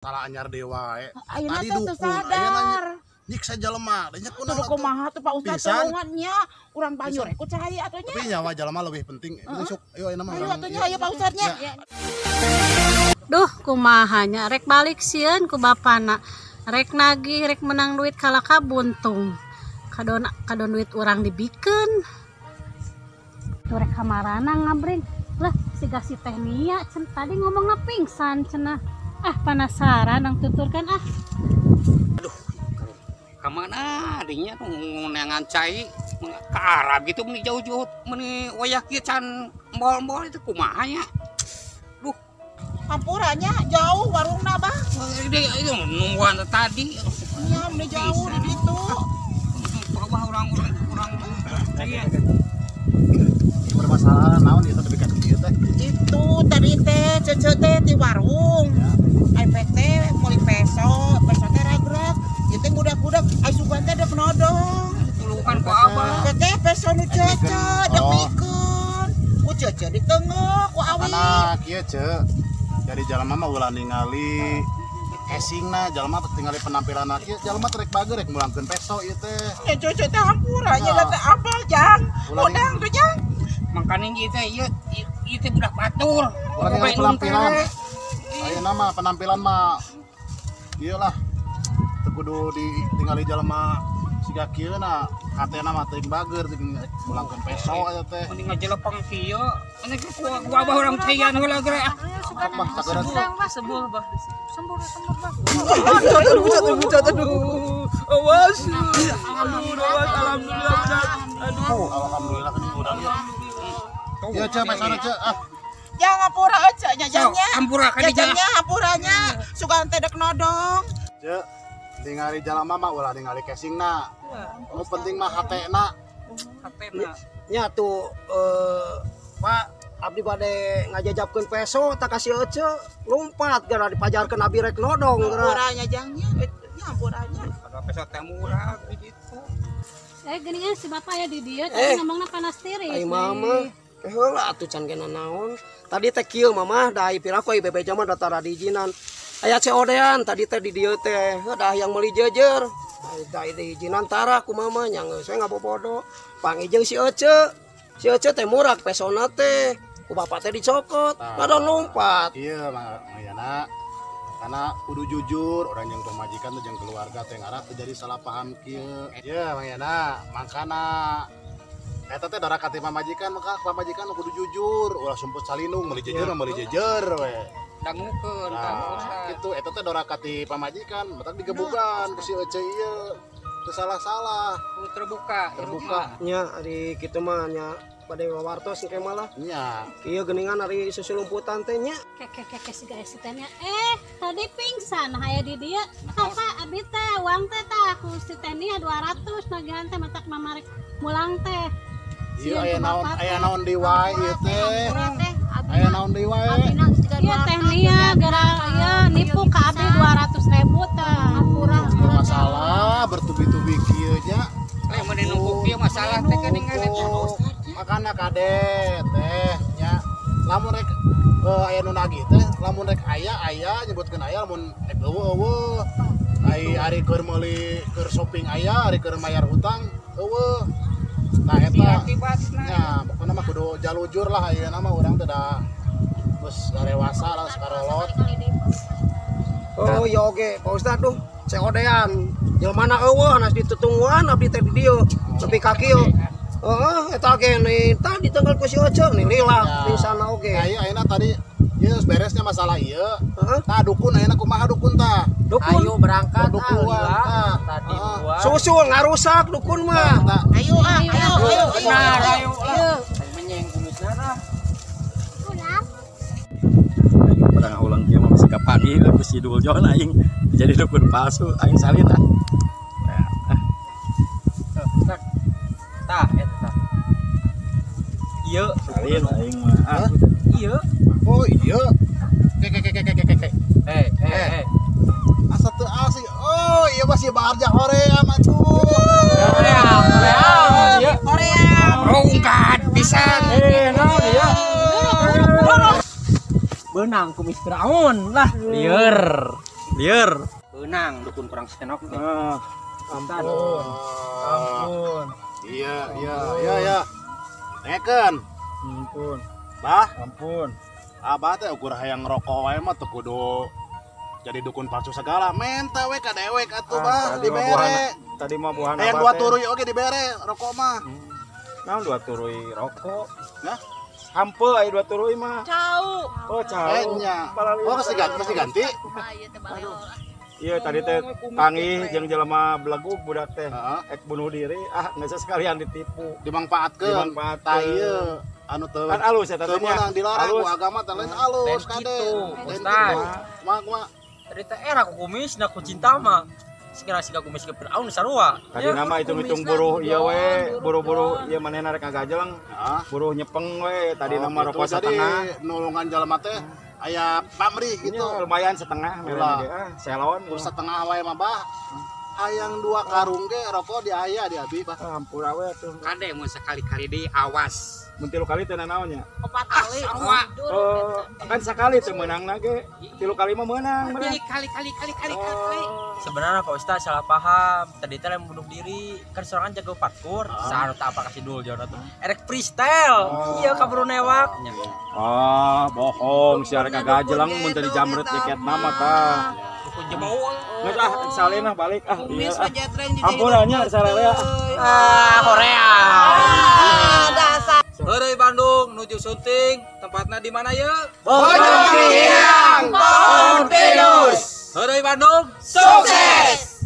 Salah anyar dewa wae. Ayeuna Tadi teh teu dukun, ayeuna sadar. Nyiksa jelema, da nya kunaon Kudu atuh. Kumaha tuh, Pak Ustad? Pisan. Tulungan nya, urang banjur ku cai atuh nya. Tapi nyawa jelema lebih penting. Itu sok, ayo ayeuna mah Ayo urang. atuh nya, ayo, Pak Ustad, nya. Ya. Duh, kumaha nya, rek balik sieun ku bapana. Rek nagih, rek menang duit kalah buntung. Kadon kadon duit urang dibikeun. Tuh rek kamarana ngabring. Lah, siga si Teh Nia cen tadi ngomongna pingsan cenah. Ah, penasaran ang tuturkan ah. Kemana adinya tuh neangan cai ke Arab gitu, meni jauh-jauh, meni wayah kieu can mall-mall itu, kumaha nya? Duh. Hampura nya, jauh warungna, Bah. Dia itu nungguan tadi. Nya, meni jauh di ditu. Bawah orang-orang kurang iya. Bermasalah naon itu tapi kan kieu teh? Itu tadi teh cece teh di warung. Ai teh meuli peso, peso teh ragrag. Ieu teh budak-budak ai sugan teh dek nodong. Tulungan ku abah. Teh peso nu cece dek Oh. mikeun. Ku cece ditengah ku awi. Karena kieu, Ce. Jadi jelema mah ulah ningali casingna, jelema teh tingali penampilan kieu, jelema teh rek bager, rek mulangkeun peso ieu teh. Ya, cece teh hampura nya. Nah. Teh apa, Jang? Ulah Udang tuh, Jang. Makanya ieu teh ieu ieu teh budak batur. Ulah ningali penampilan. Ayeuna mah penampilan mah ieu lah. Teu kudu ditingali jelema siga kieu na, hatena mah teuing bager teuing mulangkeun peso eta teh. Mending ngajelepang kieu. Ini ku ku abah urang caian heula geura ah. Sok bah sagera tuh. Bah, sembur, bah. Sembur, sembur, bah. Aduh, aduh, aduh, aduh. Awas. Aduh, awas, alhamdulillah, udah. Aduh. Alhamdulillah kan udah ya. Iya, Ce, pesona, Ce. Ah, Jang, hampura aja nya, Jang, nya. Hampura ka di Jang nya, hampuranya. Sugan teh dek nodong. Ce, ningali jelema mah ulah ningali casingna. Nu penting mah hatena. Hatena. Nya tuh Pak, abdi bade ngajajabkeun peso tak kasih ece lompat gara dipajarkeun abi rek nodong gara. Hampuranya, Jang, nya. Nya, hampuranya. Ada peso teh murah gitu. Eh, geuningan si bapak ya di dieu Eh. tadi ngomongna panas tiris. Ai mama eh heula atuh can kena naon. Tadi teh kieu, Mama, da ai piraku ai bebeja mah da tara diizinan. Aya COD-an tadi teh di dieu teh, heuh da yang meuli jejer. Ai da diizinan tara ku mama nya, geus we ngabobodo. Panggih si Ece. Si Ece teh murah pesona teh. Ku bapak teh dicokot, ngadon lompat. Iya, Mang Yana. Karena kudu jujur, orang yang pemajikan tuh jeung keluarga teh ngarah terjadi salah paham kieu. Iya, Mang Yana, makana eta teh darah ka ti pamajikan, maka pamajikan kudu jujur, ulah sumput salinung, meuli jejer mah meuli jejer we. Dangukeun ka Nah, Ustad. gitu eta teh doraka ti pamajikan, matak digebukan ku si Ece ieu. Teu salah-salah, Kudu terbuka. Terbuka. Nya ari kitu mah nya bade wawartos engke malah. Nya. Kieu geuningan ari susulumputan teh nya. Keke keke si guys si Teh Nia. Eh, tadi pingsan aya di dieu. Apa abi teh uang teh tah ku si Teh Nia 200 nagihan teh, matak mama rek mulang teh. Ieu Sieun aya ku naon bapak aya teh. Naon deui wae ieu teh? Aya naon deui wae? Iya, Teh Nia gara ieu nipu ka abi 200 ribu teh. Masalah bertubi-tubi kieu nya. Lain mun numpuk kieu masalah teh geuningan eta. Makana kade teh nya, lamun rek aya nu nagih teh, lamun rek aya aya, nyebutkeun aya, lamun rek euweuh euweuh. Ai ari keur meuli, keur shopping aya, ari keur mayar hutang euweuh. Nah, Si eta akibatna. Nya pokokna mah kudu jalujur lah, ayeuna mah urang teh da geus darewasa lah, sakarolot. Oh iya oge, Pak Ustad, duh, COD-an. Jelema euweuh hanas ditutungguan abdi teh di dieu nepi ka kieu. Heeh, eta ge nih tadi tanggal ku si Oce nih lila Ya. di sana oge. Nah, ieu ayeuna tadi ieu geus beresnya masalah ieu. Heeh. Tah, dukun ayeuna kumaha dukun tah? Dukun. Ayo berangkat ah, Dukuan, lila. tah. Tadi Ah. dua. Susul ngarusak dukun mah. Tah. Ayo ah, ayo, ayo, ayo. Benar, Ayo. ayo lah. Menyeng kumisna lah. Padahal ulang kieu mah bisa kapanggih ku si Duljon, aing jadi dukun palsu, aing salin ah. Tah, tah eta tah. Ieu. Salin aing mah ah. Ieu. Oh iya. Ke ke ke ke ke ke ke. Eh, eh, Eh. eh. Asa teu asing. Oh, iya masih Barja Hoream atuh. Korea, Korea, ieu. Korea. Rongkat pisan. Eh, naon ieu? Beunang kumis Firaun lah. Lieur. Lieur. Beunang dukun kurang senok teh. Ampun. Ampun. Iya, iya, iya, iya. Dengekeun. Ampun. Bah, ampun. Abah teh ukur hayang ngerokok wae mah teu kudu jadi dukun palsu segala. Menta we ka dewek atuh bah, dibere. Tadi mah buahana. Hayang dua turuy oge dibere rokok mah. Naon dua turuy rokok? Hah? Hampe aya dua turuy mah. Cau. Oh, cau. Nya. Oh, masih ganti. Ah, ieu teh baleol. Iya tadi teh tangih jeung jelema belegug budak teh ek bunuh diri ah geus sekalian ditipu dimangpaatkeun tah ieu anu teu kan alus eta teh nya dilarang ku agama teh lain alus kade Ustaz kumaha kumaha tadi teh era ku kumis na ku cinta mah sekira siga kumis ke Firaun sarua tadi nama hitung-hitung buruh ieu we buru-buru ieu manehna rek ngagajeleng buruh nyepeng we tadi nama rokok setengah jadi nulungan jelema teh aya pamrih gitu ya, lumayan setengah merah ah selon setengah wae mah bah hayang dua karung ge rokok di aya di abi bah ampura we atuh kade mun sekali-kali deui awas mun tilu kali teh nanaon nya opat kali oh kan sakali teh meunangna ge tilu kali mah meunang kali kali kali kali kali sebenarnya Pak Ustaz salah paham tadi teh lain bunuh diri kan sorangan jago parkour saha teh apa kasih dul jono tuh erek freestyle iya kaburu newak ah bohong si arek ngagajeleng mun teu dijamret jaket nama tah dukun jebol geus ah salin ah balik ah kumis mah jetren jadi ampurannya sararea ah Korea ah dasar Heureuy Bandung nuju syuting tempatna di mana ye Bojong Hiyang Pohon Pinus. Heureuy Bandung sukses.